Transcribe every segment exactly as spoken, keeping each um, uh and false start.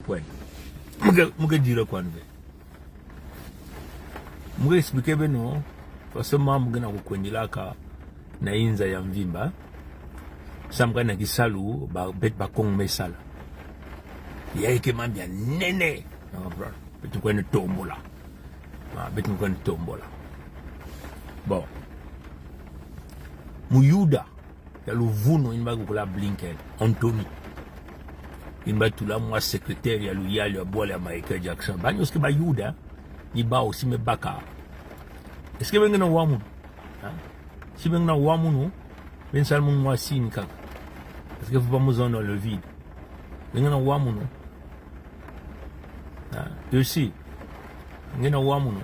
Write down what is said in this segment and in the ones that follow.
Kwenda. Mu ke, mu ke dire kwandi ve. Mu ke expliquer beno, parce que mambu ngiena kukwendilaka na inza ya mvimba. Samu kani na kisalu, ba, beto Bakongo me sala. Ya eke mambu ya nene. Beto kwenda tombola. Ah, beto kwenda tombola. Bon. Muyuda ya luvunu, yini babakula Blinken, Antony. Yini batula mwa secrétaire ya luyalu ya bwala ya Michael Jackson. Ba nyonso ke Bayuda, ni bawu si me baka. Est-ce que beno ngiena wa munu? Hein? Si beno ngiena wa munu, beno sala munu mwa signe kaka. Parce que faut pas mu zonza dans le vide. Beno ngiena wa munu? Hein? Yo si. Ngiena wa munu?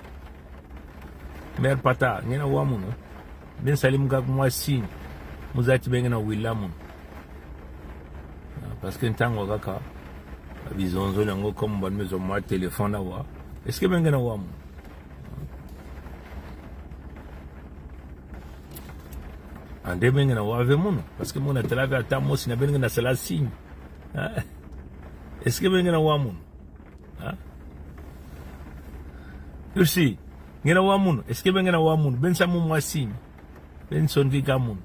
Mère Pata, ngiena wa munu? Beno sali munu kaka mwa signe. Mu zaba ti beno ngiena wila munu. Ah, parce que ntangu kaka, bizonzolo yango comme bwa me zonza mwa téléphone awa. Est-ce que beno ngiena wa munu? Ande beno ngiena wa ve munu. Parce que munu tala ve ata mosi na beno ngiena sala signe. Ah. Est-ce que beno ngiena wa munu? Ah? Yo si, ngiena wa munu? Est-ce que beno ngiena wa munu? Beno sa munu mwa signe. Beno sonika munu.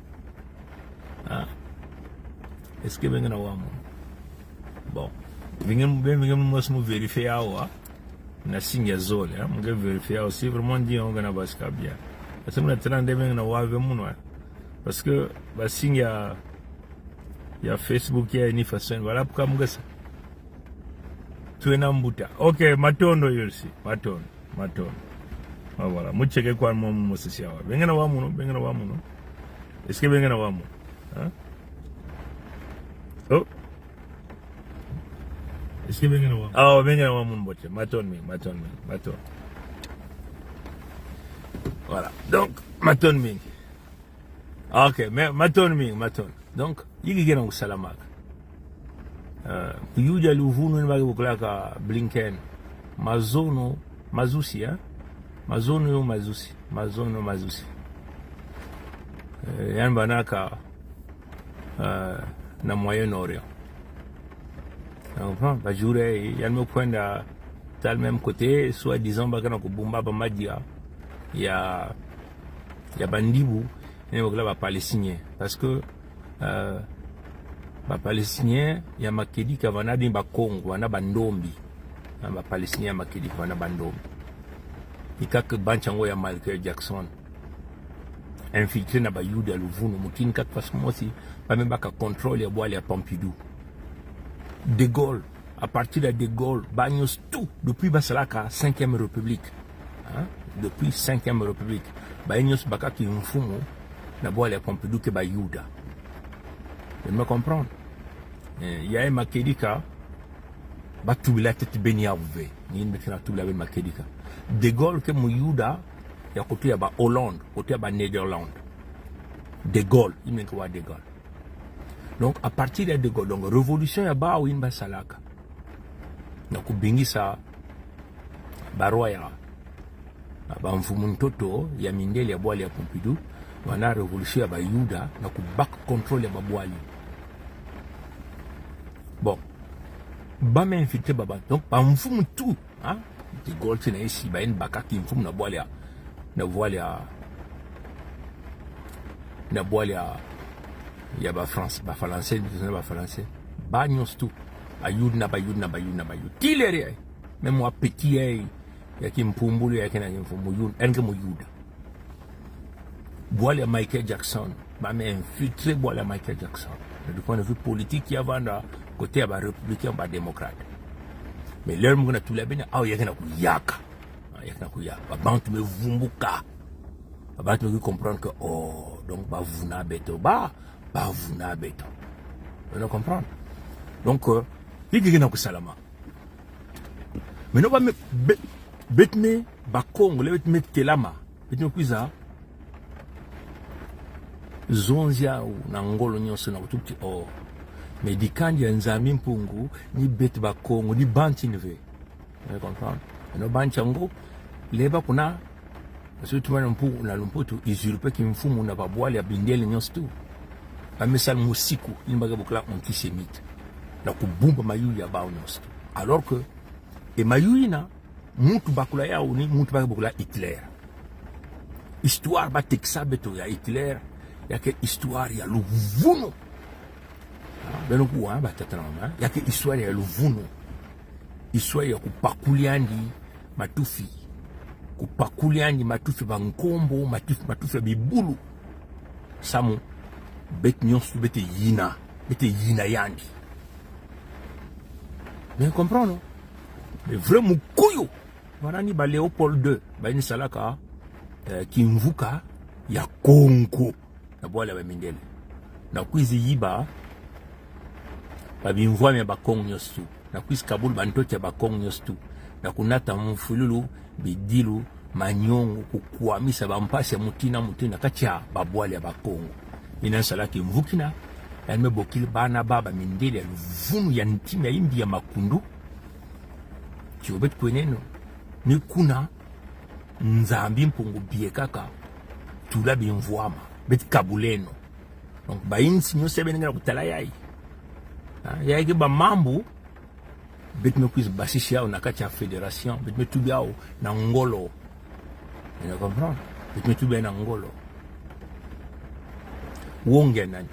Ah? Est-ce que beno ngiena wa munu? Bon. Beno ngiena, beno ngiena munu mwa si mu vérifier awa. Na signe ya zole, hein? Mu ke vérifier awa. Si vraiment ngiena wa, ngiena basika bien. Parce que munu tala ande beno ngiena wa ve munu, hein? Parce que ba signe ya, ya Facebook ya ni façon. Voilà pourquoi mu ke sa. Twena mbuta. Ok, matondo yo si. Matondo. Matondo. Ah, voilà. Mu checker kwandi mwa munu mosi awa. Beno ngiena wa munu, beno ngiena wa munu? Est-ce que beno ngiena wa munu? Hein? Oh. Est-ce que beno ngiena wa munu? Ah, beno ngiena wa munu mbote. Matondo mingi, matondo mingi, matondo. Voilà. Donc, matondo mingi. Ok, mais matondo mingi, matondo. Donc, yinki kina kusalamaka? Euh, muyuda ya luvunu yina bake bukulaka Blinken. Mazono, mazusi, hein? Mazono yo mazusi, mazono mazusi. Euh, yandi banaka, euh, na Moyen-Orient. Enfin, ba jure, yandi me kwenda tel même côté, soi-disant bake na kubumba ba madia ya, ya bandibu, yina bakula ba Palestiniens. Parce que, euh, ba Palestiniens ya makedika bavana ni Bakongo, bavana bandombi. Hein, ba Palestiniens ya makedika bavana bandombi. Ni kaka bantu yango ya Michael Jackson. Infiltré na Bayuda ya luvunu, mutindu kaka faso mosi, ba me baka contrôle ya bwala ya Pompidou. De Gaulle, à partir ya De Gaulle, bawu nyonso tout, depuis basalaka Cinquième République. Hein? Depuis Cinquième République, bawu nyonso bakaka kimfumu na bwala ya Pompidou ke Bayuda. Beno me comprendre? Eh, ya ye makedika, ba tubila tete beno yawu ve. Ni yina beto ke na tubila beno makedika. De Gaulle ke Muyuda ya kote ya ba Hollande, kote ya ba Netherlands. De Gaulle, yina ke wa De Gaulle. Donc, à partir ya De Gaulle, donc, révolution ya bawu yina basalaka. Na kubingisa barua ya bamfumu ntoto ya mindele ya bwala ya Pompidou, bavana révolution ya Bayuda, na kubaka contrôle ya babwala. Bon. Ba me infiltré baba. Donc, bamfumu tout, hein? De Gaulle ti na esi, bawu yina bakaka kimfumu na bwala ya, na bwala ya, na bwala ya, ya ba France, ba Français, na ba Français. Bawu nyonso tout. Bayuda na Bayuda na Bayuda na Bayuda. Ti lere, même wa petit, eh, ya kimpumbulu, ya kena kimfumu, Muyuda, yandi ke Muyuda. Bwala ya Michael Jackson, ba me infiltré bwala ya Michael Jackson. Mais du point de vue politique, ya vanda kote ya ba républicains, ba démocrates. Mais l'heure mu ke na tubila beno, awu ya ke na kuyaka. Ah, ya ke na kuyaka. Babantu me vumbuka. Babantu me comprendre que, oh, donc bavuna beto. Ba, bavuna beto. Beno comprendre? Donc, euh, yinki kina kusalama. Maintenant, ba me, be-, beto me Bakongo, l'heure beto me telama, beto me kwiza zonza yawu na ngolo nyonso na kutuba ti, oh, mais dikandi ya Nzambi Mpungu, ni beto Bakongo, ni bantu yina ve. Beno comprendre? Beno bantu yango, l'heure ba kuna, surtout bana Mpungu na Lumputu, usurper kimfumu na babwala ya mindele nyonso tout. Ba me sala musiku, yina bake bokila antisémite. Na kubumba mayuli ya bawu nyonso tout. Alors que e mayu ina, muntu bakula yawu ni muntu ba ke bokila Hitler. Histoire batekisa beto ya Hitler, ya ke histoire ya luvunu. Ah, beno kuwa, ah, batata na mama, eh? Ya ke histoire ya luvunu. Histoire ya kupakuli yandi matufi. Kupakuli yandi matufi ya bankombo, matufi, matufi ya bibulu. Samu, beto nyonso, beto yina, beto yina yandi. Beno comprendre, non? Mais vrai mukuyu. Wana ni ba Léopold deux, bayini salaka, eh, kimvuka ya Kongo. Na bwala ya bamindele. Na kwizi yiba babimvwama ya Bakongo nyonso tu. Na kwizi kabula bantoto ya Bakongo nyonso tu. Na kunata mfululu, bidilu, manyongo, kukwamisa bampasi ya mutindu na mutindu na kati ya babwala ya Bakongo. Yina salaka kimvuka yina, yandi me bokila bana ba bamindele ya luvunu, ya ntima ya imbi, ya makundu. Tio beto kweneno. Ni kuna Nzambi Mpungu biekaka tula bimvwama, beto kabuleno. Donc, bayinsi nyonso beno ngienda kutala yayi. Ah, yayi ke bamambu, beto me kwiza basisa yawu na kati ya fédération, beto me tuba yawu na ngolo. Beno comprendre? Beto me tuba yawu na ngolo. Wonga nani?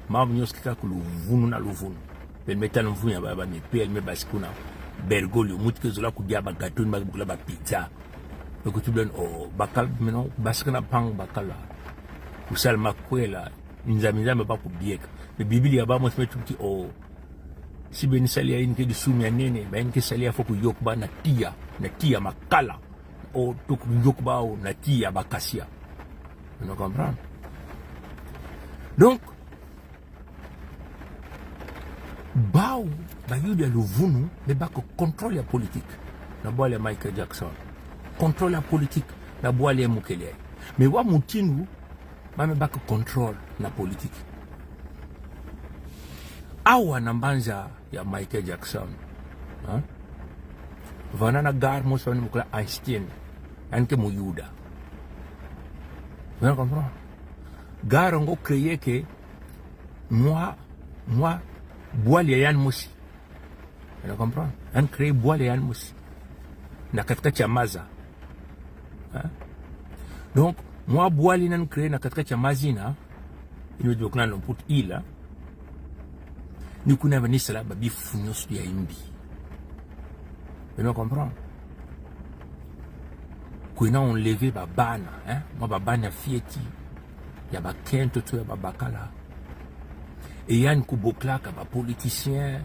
Mambu nyonso kikaka luvunu na luvunu. Beno me tala mvunu ya ba, ba mi pele me basi kuna. Bergoglio, muti ke zola kudia ba gâteau, ni ba bokila ba pizza. Beno kutuba beno, oh, bakala, meno, basika na mpangi bakala. Kusala makwela, nzambi-nzambi ba kubieka. Mais Biblia ba mosi me tuba ti, oh, si beno sali ya yinike disumu ya nene, ba yinike sali ya fo kuyoka ba na tiya, na tiya makala. Ou tuku yoka bawu na tiya bakasia. Beno comprendre? Donc, bawu, bayuda ya luvunu, me baka contrôle ya politique na bwala ya Michael Jackson. Contrôle ya politique na bwala ya mukele. Mais wa mutindu ba me baka contrôle na politique. Awa na mbanza ya Michael Jackson. Hein? Vana na gars mosi bamani bokila Epstein. Yandi ke muyuda. Beno comprendre? Gars yango créer ke mwa, mwa bwala ya yandi mosi. Beno comprendre? Yandi créer bwala ya yandi mosi na kati-kati ya maza. Hein? Donc, mwa bwala yina yandi créer na kati-kati ya maza yina, yina beto bokila na mputu île, ni kuna bani sala babifu nyonso ya imbi. Beno comprendre? Kwenda enlever babana, hein? Mwa babana ya fioti, ya bakento to ya babakala. Et yandi kubokilaka ba politiciens,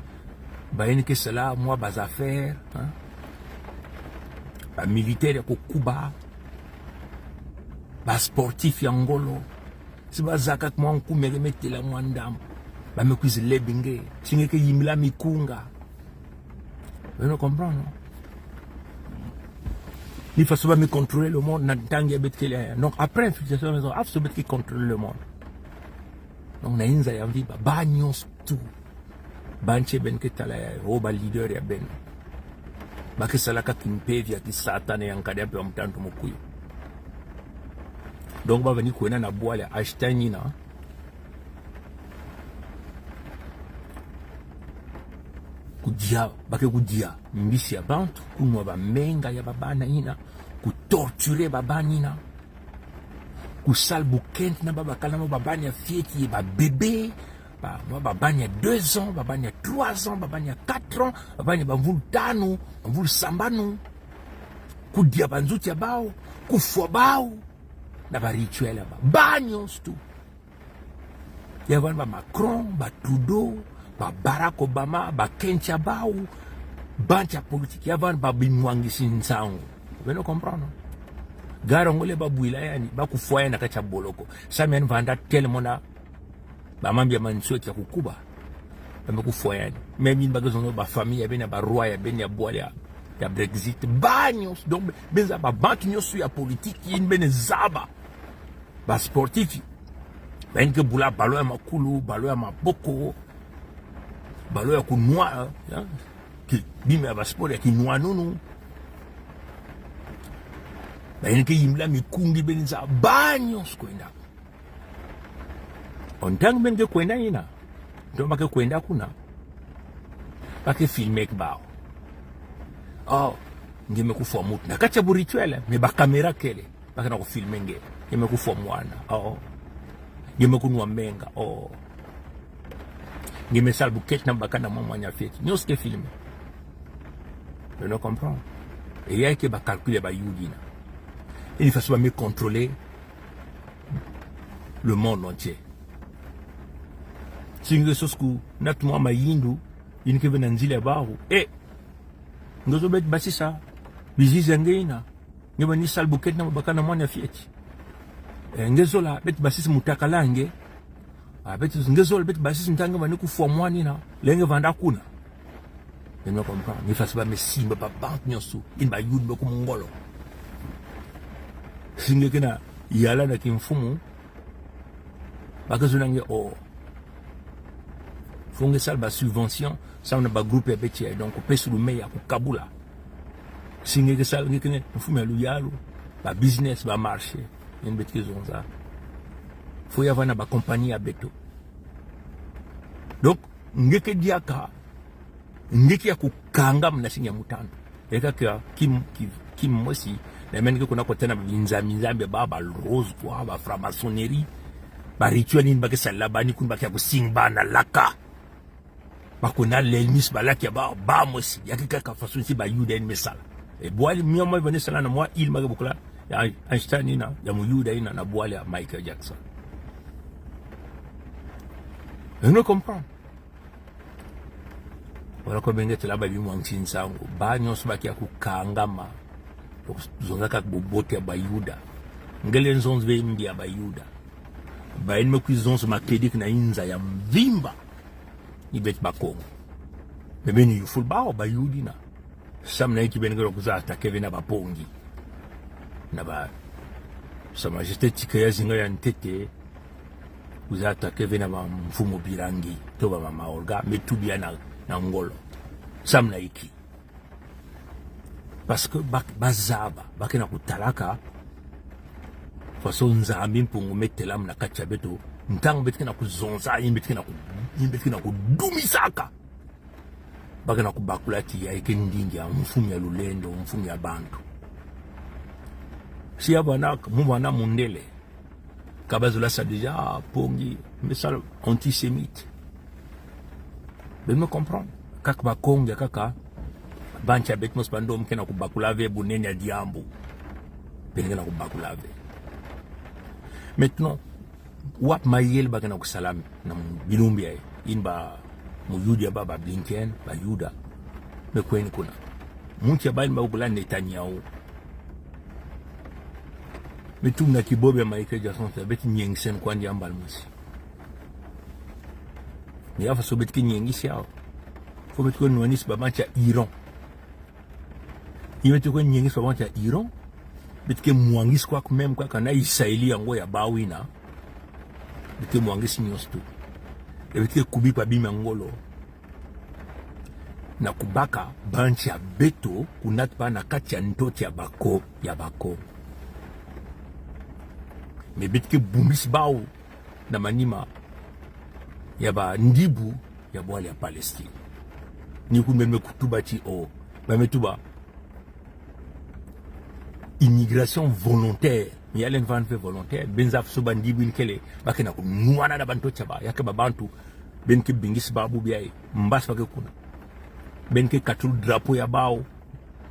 ba yinike sala mwa ba affaires, hein? Ba militaires ya kukuba, ba sportifs ya ngolo. Si bazakaka mwa nkumeke me tela mwa ndambu, ba me kwiza lebi nge, ti nge ke yimbila mikunga. Beno comprendre, non? Ni faso ba me contrôler le monde, na ntangu ya beto kele ya. Donc, après infiltration, maison, afu so beto ke contrôler le monde. Donc, na inza ya mvi ba, ba nyonso tu. Bantu beno ke tala yayi, oh, ba leader ya beno. Ba ke salaka kimpeve ya kisatana ya nkadi ya mpe wa mutantu mukuyu. Donc, ba bani kwenda na bwala ya Epstein yina. Kudia, ba ke kudia mbisi ya bantu, kunwa bamenga ya babana yina, kutorturer babana yina, kusala bukento na babakala, mwa babana ya fioti, ba bébés, ba, mwa babana ya deux ans, babana ya trois ans, babana ya quatre ans, babana ya bamvula tanu, bamvula sambanu, kudia banzutu ya bawu, kufwa bawu, na ba rituel ya bawu. Ba nyonso tu. Ya vanda ba Macron, ba Trudeau, ba Barack Obama, bakento ya bawu, bantu ya politique, ya vanda ba bimwangisi nsangu. Beno comprendre, non? Gars yango le ba bwila yandi, ba kufwa yandi na kati ya boloko. Samu yandi vanda tellement na ba mambu ya mansweki ya kukuba. Ba me kufwa yandi. Même yina ba ke zonza ba famille ya beno, ba roi ya beno ya bwala ya, ya Brexit. Ba nyonso. Donc, beno zaba bantu nyonso ya politique, yina beno zaba. Ba sportifs. Ba yina ke bula ballon ya makulu, ballon ya maboko, ballon ya kunwa, ya, ki, bima ya ba sport ya kinwanunu. Ba yina ke yimbila mikungi, beno zaba, ba nyonso kwenda. Ntangu beno ke kwenda yina, ntangu ba ke kwenda kuna, ba ke filmeke bawu. Oh, nge me kufwa mutu. Na kati ya bu rituel, mais ba caméra kele. Ba ke na kufilmer nge. Nge me kufwa mwana. Oh. Nge me kunwa menga. Oh. Nge me sala buketi na baka na mwa mwana fioti. Nyonso ke filmer. Beno comprendre. Et ya ke ba calcul ya ba Yuda ina. Ini façon ba me contrôler le monde entier. Si nge sosa kunata mwa mayindu, yina ke ve na nzila ya bawu. Eh, nge zola beto basisa bizizi ya nge ina. Nge bani sala buketi na baka na mwana fioti. Eh, nge zola beto basisa mutakala ya nge. Ah, beto, nge zola beto basisa ntangu nge bani kufwa mwana ina. Lè nge vanda kuna. Beno comprendre. Ni façon ba me simba ba bantu nyonso. Ini ba Yuda ba ku mongolo. Si nge ke na yala na kimfumu. Ba ke zona nge, oh. Faut nge sala ba subvention, samu na ba groupe ya beto ya, donc, pesa lumeya kukabula. Si nge ke sala, nge ke na mfumu ya luyalu, ba business, ba marché, yina beto ke zonza. Faut ya vanda na ba compagnie ya beto. Donc, nge ke diaka, nge ke ya kukangama na singa ya mutantu. Eka kia kim, kim, kimosi, na meni ke kuna kotena binzambi, nzambi ba, ba rose croix, ba franc-maçonnerie, ba rituel ini ba ke sala, ba ni kuna ba ke ya kusimba na laka. Ba kuna l'ennemi si ba laka ba, ba mosi, ya ke kaka façon si ba Yuda ini me sala. E bwala mi ya mwa bane sala na mwa île ma ke bokila, ya Einstein ina, ya mu Yuda ina, na bwala ya Michael Jackson. Beno comprendre. Wala ko beno tela ba bimwangisi nsangu. Ba nyonso ba ke ya kukangama. Zonza kaka bubote ya ba Yuda. Nge lenda zonza ve mbi ya ba Yuda. Ba yina me kwiza zonza makediki na inza ya mvimba. Ni beto ba Kongo. Bebe ni yufula bawu ba Yuda ina. Samu na inki beno ke kwiza attaquer ve na ba Pongi. Na ba Sa Majesté Tchicaya Zinga ya ntete. Kwiza attaquer ve na ba Mfumu Birangi, to ba Mama Olga, me tuba ya na, na ngolo. Samu na inki. Parce que ba, ba zaba, ba ke na kutalaka façon Nzambi Mpungu me telamu na kati ya beto, ntangu beto ke na kuzonza, yina beto ke na ku, yina beto ke na kudumisaka. Ba ke na kubakula ti yayi ke ndinga ya mfumu ya lulendo, mfumu ya bantu. Si ya bana, mu bana mundele. Ka ba zola sa déjà, ah, Pongi, me sala antisémite. Beno me comprendre. Kaka ba Kongo ya kaka, bantu ya beto mosi ba ndombe ke na kubakula ve bunene ya diambu. Beno ke na kubakula ve. Maintenant, wapi mayele ba ke na kusala na bilumbu yayi, yina ba mu Yuda ya ba, ba Blinken, ba Yuda. Me kweni kuna. Muntu ya ba yina ba bokila Netanyahu. Me tuba na kibobo ya Michael Jackson, beto nyengiseni kwandi ya mbala mosi. Ni ya façon beto ke nyengisi yawu. Faut beto ke nwanisa ba bantu ya Iran. Yina beto ke nyengisi ba bantu ya Iran. Beto ke mwangisa kwa quand même kwa kana Israël yango ya bawu ina. Beto ke mwangisa nyonso tout. E beto ke kubika ba bima ya ngolo. Na kubaka bantu ya beto, kunata bawu na kati ya ntoto ya ba Ko, ya ba Ko. Mais beto ke bumbisa bawu na manima ya ba ndibu ya bwala ya Palestine. Ni kuna beno me kutuba ti o, ba me tuba immigration volontaire. Mais ya lenda vanda ve volontaire, beno zaba façon ba ndibu yina kele, ba ke na kunwana na ba ntoto ya bawu, ya ke ba bantu, beno ke bingisa bawu bubu yayi, mbasi ba ke kuna. Beno ke katula drapeau ya bawu,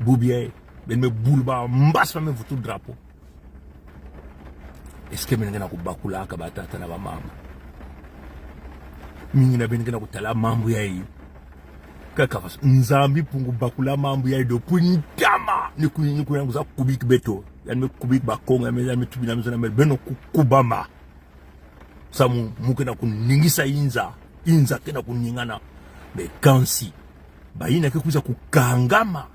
bubu yayi, beno me bula bawu, mbasi ba me vutu drapeau. Est-ce que beno ke na kubakulaka ba tata na ba mama? Mingi na beno ke na kutala mambu yayi. Kaka façon Nzambi Mpungu bakula mambu yayi depuis ntama. Ni ku, ni ku ya ngu za kubika beto. Yandi me kubika ba Kongo, yandi me, yandi me tuba na me zona me beno ku, kubama. Samu mu ke na kuningisa inza, inza ke na kuningana. Mais kansi, bayina ke kwiza kukangama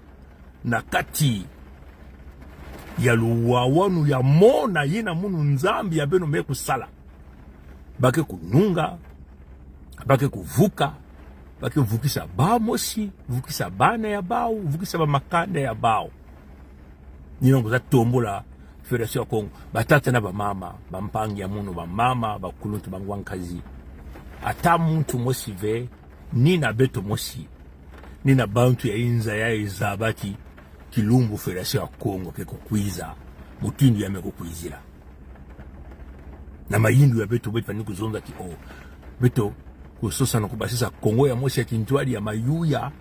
na kati ya luwawanu ya mona yina munu Nzambi ya beno me kusala. Ba ke kununga, ba ke kuvuka, ba ke vukisa bawu mosi, vukisa bana ya bawu, vukisa ba makanda ya bawu. Ni na ngu za tombula Fédération ya Kongo, ba tata na ba mama, ba mpangi ya munu, ba mama, ba kuluntu, ba ngwankazi. Ata muntu mosi ve, ni na beto mosi. Ni na bantu ya inza yayi zaba ti, kilumbu Fédération ya Kongo ke kukwiza, mutindu ya me kukwizila. Na mayindu ya beto, beto fani kuzonza ti o, beto kusosa na kubasisa Kongo ya mosi ya kintwadi ya mayuya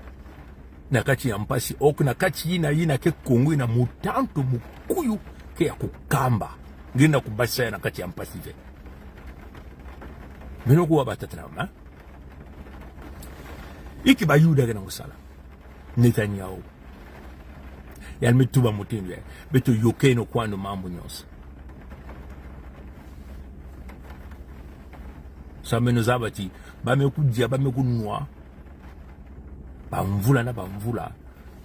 na kati ya mpasi, ok, na kati yina, yina ke Kongo yina mutantu mukuyu ke ya kukamba. Ngienda kubasisa ya na kati ya mpasi ve. Beno kuwa, batata na mama. Inki Bayuda ke na kusala? Netanyahu yandi me tuba mutindu yayi: beto yokeno kwano mambu nyonso. Samu beno zaba ti ba me kudia, ba me kunwa bamvula na bamvula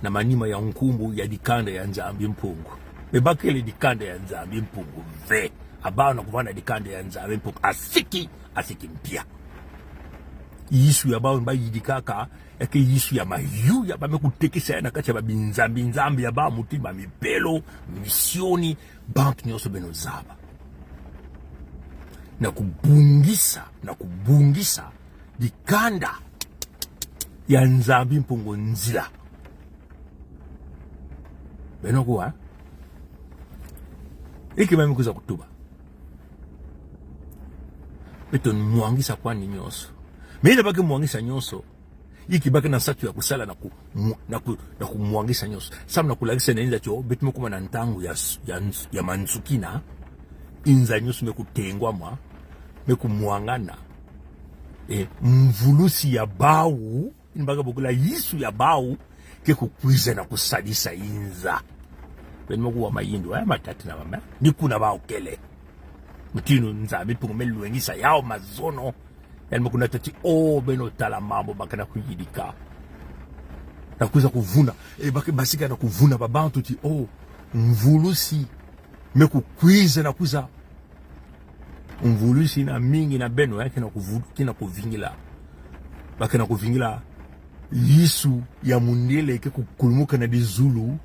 na manima ya nkumbu ya dikanda ya Nzambi Mpungu. Mais bakele dikanda ya Nzambi Mpungu ve. Abawu na kuvanda dikanda ya Nzambi Mpungu, asiki, asiki mpia. Yesu ya bawu bayidikaka, ya ke Yesu ya mayuya, ba me kutekisa ya na kati ya babinzambi-nzambi ya bawu, mutindu ba mibelo, misioni, bantu nyonso beno zaba. Na kubungisa, na kubungisa dikanda ya Nzambi Mpungu nzila. Beno kuwa? Inki ba me kwiza kutuba? Beto mwangisa kwani nyonso. Mais yina ba ke mwangisa nyonso, inki ba ke na nsatu ya kusala na ku-, mu-, na ku-, na kumwangisa nyonso? Samu na kulakisa na inza ti o, beto me kuma na ntangu ya s-, ya ns-, ya mansukina, inza nyonso me kutengwama, me kumwangana. E, mvulusi ya bawu, yina ba ke bokila Yesu ya bawu, ke kukwiza na kusadisa inza. Beno me kuwa mayindu, eh, batata na mama. Ni kuna bawu kele. Mutindu Nzambi Mpungu me lwengisa yawu mazono. Yandi me kunata ti o, beno tala mambu ba ke na kuyidika. Na kwiza kuvuna. E, ba ke basika na kuvuna babantu ti o, mvulusi me kukwiza na kwiza. Mvulusi yina mingi na beno, eh, ke na kuvu-, ke na kuvingila. Ba ke na kuvingila Yesu ya mundele ke kukulumuka na dizulu,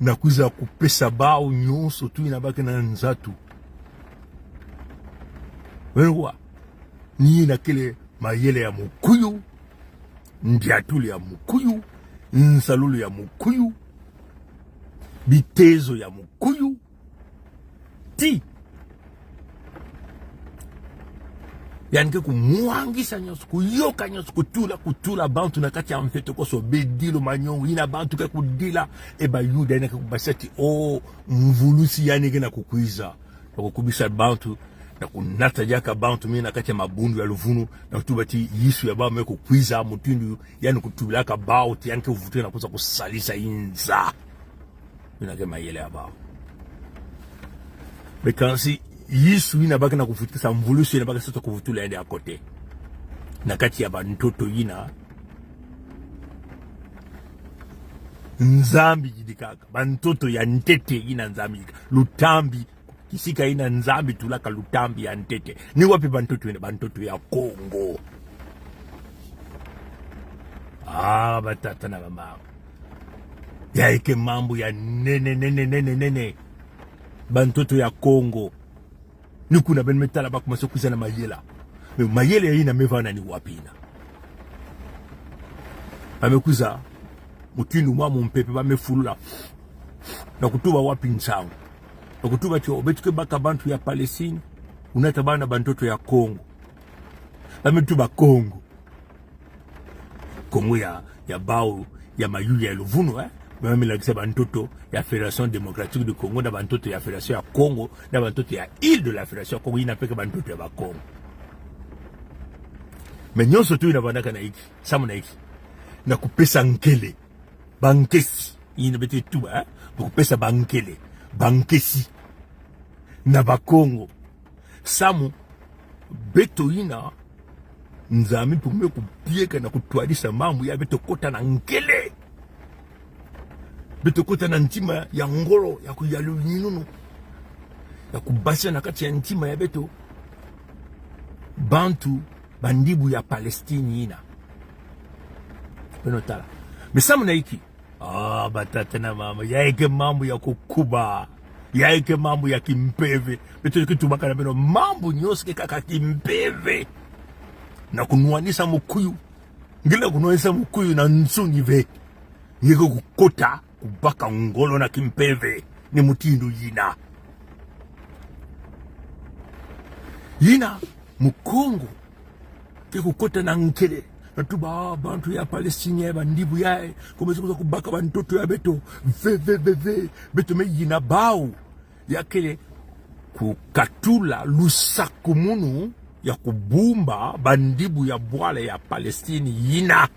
na kwiza kupesa bawu nyonso tu yina ba ke na nsatu. Beno kuwa? Ni yina kele mayele ya mukuyu, ndiatulu ya mukuyu, nsalulu ya mukuyu, bitezo ya mukuyu. Ti yandi ke kumwangisa nyonso, kuyoka nyonso, kutula, kutula bantu na kati ya mfeto koso, bedilu, manyongo, yina bantu ke kudila. E, Bayuda yina ke kubasisa ti o, mvulusi yandi ke na kukwiza na kukubisa bantu, na kunata diaka bantu mingi na kati ya mabundu ya luvunu, na kutuba ti Yesu ya bawu me kukwiza, mutindu yandi kutubilaka bawu ti yandi ke vutuka na kwiza kusadisa inza. Yina ke mayele ya bawu. Mais kansi Yesu yina ba ke na kuvutukisa, mvulusi yina ba ke nsatu kuvutula yandi à côté na kati ya bantoto yina Nzambi yidikaka, bantoto ya ntete yina Nzambi yidika. Lutambi, kisika yina Nzambi tulaka lutambi ya ntete. Ni wapi bantoto yina? Bantoto ya Kongo. Ah, batata na bamama. Yayi ke mambu ya nene, nene, nene, nene. Bantoto ya Kongo. Ni kuna beno me tala ba kumanisa kwiza na mayela. Mais mayela yina me vanda ni wapi yina? Ba me kwiza, mutindu mwa mumpepe, ba me fulula. Na kutuba wapi nsangu? Na kutuba ti o, beto ke baka bantu ya Palestine, unata bana bantoto ya Kongo. Ba me tuba Kongo. Kongo ya, ya bawu, ya mayuya ya luvunu, eh? Ba me lakisa bantoto ya Fédération Démocratique du Congo, na bantoto ya Fédération ya Congo, na bantoto ya Île de la Fédération ya Congo, yina mpe ke bantoto ya Bakongo. Mais nyonso tu yina vandaka na inki, samu na inki? Na kupesa nkele, bankesi, yina beto tuba, eh? Kupesa bankele, bankesi na Bakongo. Samu beto yina Nzambi Mpungu me kubieka na kutwadisa mambu ya beto kota na nkele. Beto kota na ntima ya ngolo, ya kuyalu linunu, ya kubasisa na kati ya ntima ya beto bantu bandibu ya Palestine yina. Beno tala. Mais samu na inki? Ah, batata na mama, yayi ke mambu ya kukuba. Yayi ke mambu ya kimpeve. Beto ke tubaka na beno mambu nyonso ke kaka kimpeve. Na kunwanisa mukuyu. Ngienda kunwanisa mukuyu na nsuni ve. Nge ke kukota kubaka ngolo na kimpeve. Ni mutindu yina. Yina, Mukongo ke kukota na nkele, na tuba: "Ah, bantu ya Palestine, bandibu yayi, komese kwiza kubaka bantoto ya beto." Ve, ve, ve, ve. Beto me yina bau. Ya kele kukatula lusakumunu ya kubumba bandibu ya bwala ya Palestine yina.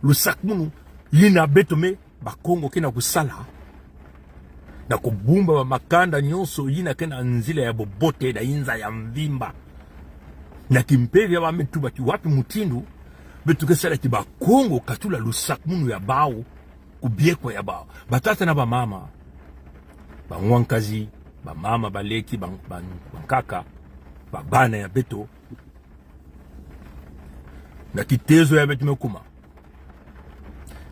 Lusakumunu yina beto me Bakongo ke na kusala, na kubumba bamakanda nyonso yina ke na nzila ya bobote na inza ya mvimba. Na kimpeve ya ba me tuba ti wapi mutindu beto ke sala ti Bakongo katula lusakumunu ya bau, kubiekwa ya bau. Batata na bamama, bangwa nkazi, bamama, baleki, ban-, ban-, bankaka, babana ya beto, na kitezo ya beto me kuma,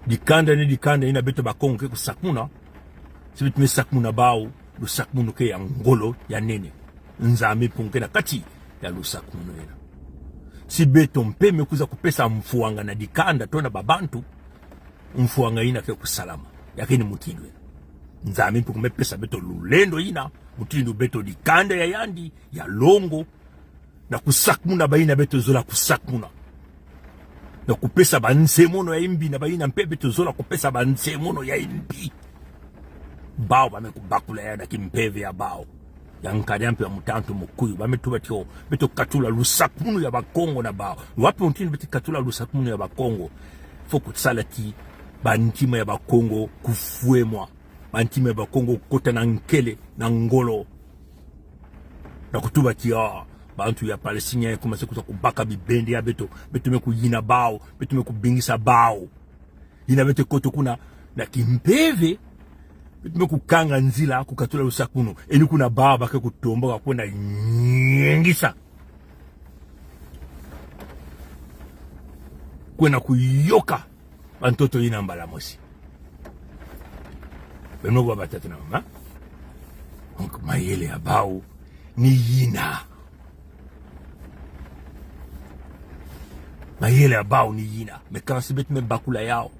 dikanda ni dikanda yina beto Bakongo ke kusakumuna, si beto me sakumuna bau, lusakumunu ke ya ngolo, ya nene. Nzambi Mpungu ke na kati ya lusakumunu yina. Si beto mpe me kwiza kupesa mfwanga na dikanda to na babantu, mfwanga yina ke kusalama. Ya ke ni mutindu yina. Nzambi Mpungu me pesa beto lulendo yina, mutindu beto dikanda ya yandi, ya longo, na kusakumuna bayina beto zola kusakumuna, na kupesa bansemono ya imbi na bayina mpe beto zola kupesa bansemono ya imbi. Bau ba me kubakula yawu na kimpeve ya bau. Ya nkadi mpe ya mutantu mukuyu, ba me tuba ti o, beto katula lusakumunu ya Bakongo na bau. Wapi mutindu beto katula lusakumunu ya Bakongo? Faut kusala ti bantima ya Bakongo kufwemwa. Bantima ya Bakongo kukota na nkele, na ngolo, na kutuba ti: "Ah, bantu ya Palestine yayi komese kwiza kubaka bibende ya beto, beto me kuyina bau, beto me kubingisa bau." Yina beto koto kuna, na kimpeve, beto me kukanga nzila, kukatula lusakumunu. Eni kuna bau ba ke kutomboka kwenda nyengisa, kwenda kuyoka bantoto yina mbala mosi. Beno kuwa batata na bamama. Donc, mayele ya bau ni yina. Mayele ya bau ni yina. Mais kansi beto me bakula yawu,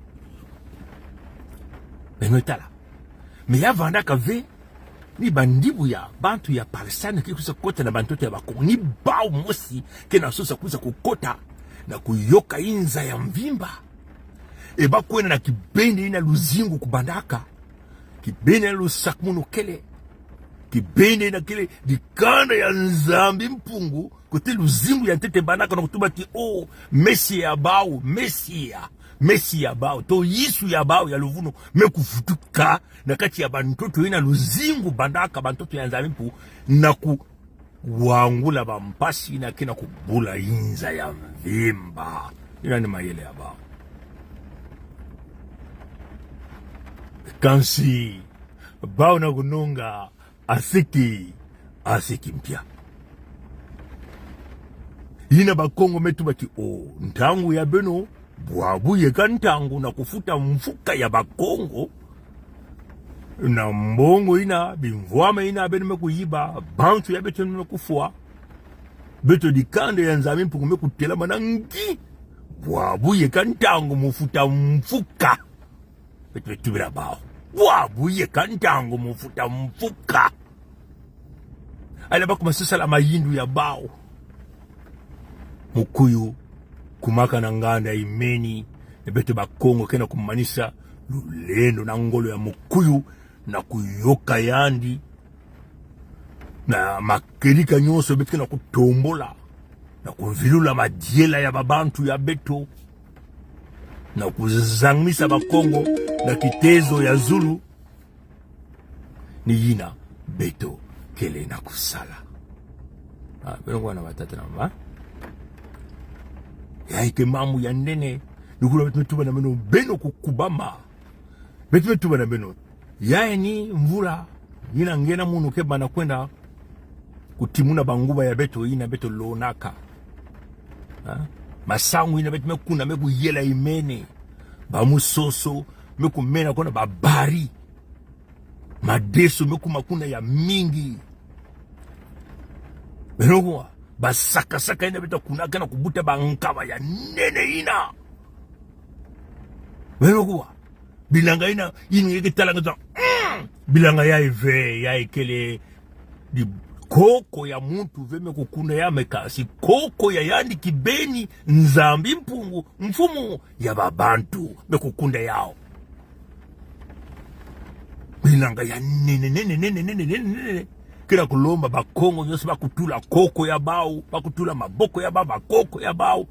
beno tala. Mais ya vandaka ve, ni bandibu ya bantu ya Palestine ke kwiza kota na bantoto ya Bakongo. Ni bau mosi ke na sosa kwiza kukota na kuyoka inza ya mvimba. E ba kwenda na kibende yina luzingu kubandaka. Kibende yina lusakumunu kele. Kibende yina kele dikanda ya Nzambi Mpungu, kote luzingu ya ntete bandaka na kutuba ti: "Oh, Mesia ya bau, Mesia, Mesia ya bau, to Yesu ya bau ya luvunu me kuvutuka na kati ya bantoto yina luzingu bandaka, bantoto ya Nzambi Mpungu, na kuwangula bampasi yina ke na kubula inza ya mvimba." Yina ni mayele ya bau. Kansi bau na kununga: "Asiki, asiki mpia." Yina Bakongo me tuba ti: "Oh, ntangu ya beno, bwabu yeka ntangu na kufuta mfuka ya Bakongo, na mbongo yina, bimvwama yina beno me kuyiba, bantu ya beto me kufwa. Beto dikanda ya Nzambi Mpungu me kutelama na nki? Bwabu yeka ntangu mu futa mfuka." Beto me tubila bau: "Bwabu yeka ntangu mu futa mfuka." Ala ba kuma sosa la mayindu ya bau. Mukuyu, kumaka na nganda imeni, ni beto Bakongo ke na kumanisa lulendo na ngolo ya mukuyu, na kuyoka yandi, na makedika nyonso beto ke na kutombola, na kuvilula madiela ya babantu ya beto, na kuzangmisa Bakongo na kitezo ya zulu. Ni yina beto kele na kusala. Ah, beno kuwa na batata na bamama. Yayi ke mambu ya nene. Ni kuna beto me tuba na beno, beno kukubama. Beto me tuba na beno, yayi ni mvula yina ngiena munu keba na kwenda kutimuna banguba ya beto yina beto lonaka. Ha? Masangu yina beto me kuna me kuyela imene. Bamusoso me kumena kuna, babari. Madeso me kuma kuna ya mingi. Beno kuwa, basakasaka yina beto kunaka na kubuta bankaba ya nene yina. Beno kuwa, Bilanga yina, yina nge ke talanga za, mm, bilanga yayi ve, yayi kele dikoko ya muntu ve me kukunda ya me kasi koko ya yandi kibeni, Nzambi Mpungu, mfumu ya babantu, me kukunda yawu. Bilanga ya nene, nene, nene, nene, nene, nene. Ke na kulomba Bakongo nyonso bakutula koko ya bawu, bakutula maboko ya bawu, bakoko ya bawu,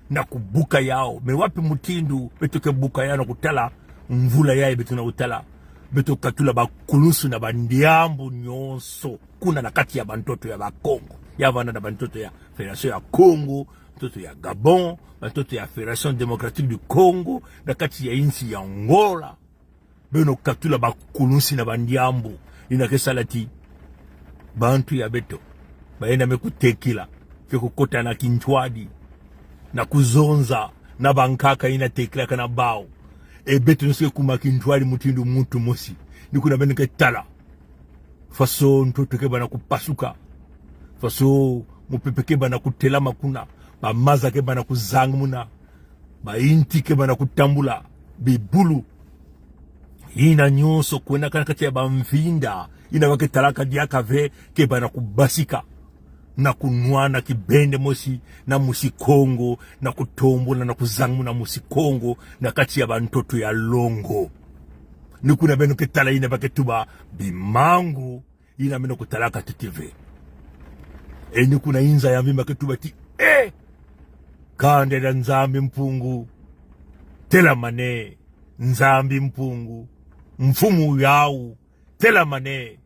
na kubuka yawu. Me wapi mutindu beto ke buka yawu na kutala mvula yayi beto na kutala? Beto katula bakulunsi na bandiambu nyonso kuna na kati ya bantoto ya Bakongo. Ya vanda na bantoto ya Fédération ya Kongo, ntoto ya Gabon, bantoto ya Fédération Démocratique du Congo, na kati ya insi ya Angola. Beno katula bakulunsi na bandiambu. Yina ke sala ti bantu ya beto, bayina me kutekila, ke kukota na kintwadi, na kuzonza na bankaka yina tekilaka na bawu. E beto nyonso ke kuma kintwadi mutindu muntu mosi. Ni kuna beno ke tala faso ntoto ke banda kupasuka, faso mupepe ke banda kutelama kuna, bamaza ke banda kuzangumuna, bayinti ke banda kutambula, bibulu. Yina nyonso kwenda kana kati ya bamfinda yina ba ke talaka diaka ve, ke banda kubasika na kunwana kibende mosi na musi Kongo, na kutombula na kuzangumuna musi Kongo na kati ya bantoto ya longo. Ni kuna beno ke tala yina ba ke tuba bimangu, yina beno kutalaka ntete ve. E ni kuna inza ya mvimba ke tuba ti, e, kanda dia Nzambi Mpungu, telamane. Nzambi Mpungu, mfumu yawu, telamane.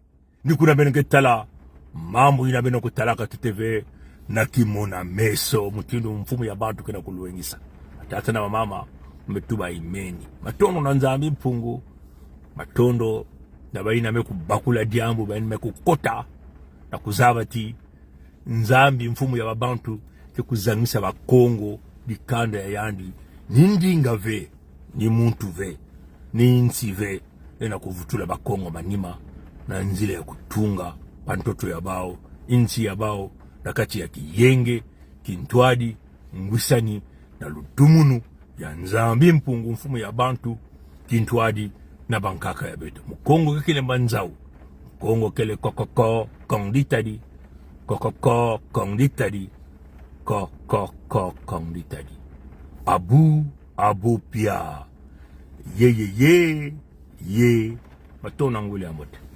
Ni kuna beno ke tala mambu yina beno kutalaka ntete ve na kimona meso, mutindu mfumu ya bantu ke na kulwengisa. Batata na bamama, me tuba imeni. Matondo na Nzambi Mpungu, matondo na bayina me kubakula diambu, bayina me kukota na kuzaba ti Nzambi, mfumu ya babantu, ke kuzangisa Bakongo dikanda ya yandi, ni ndinga ve, ni muntu ve, ni insi ve, lenda kuvutula Bakongo manima na nzila ya kutunga bantoto ya bawu, insi ya bawu, na kati ya kiyenge, kintwadi, ngwisani, na lutumunu ya Nzambi Mpungu, mfumu ya bantu, kintwadi na bankaka ya beto. Mukongo ke kele mbanzau. Mukongo kele kokoko, kong ditadi. Kokoko, kong ditadi. Kokoko, kong ditadi. Abu, abu pia. Ye, ye, ye, ye. Matondo na nguli ya mbote.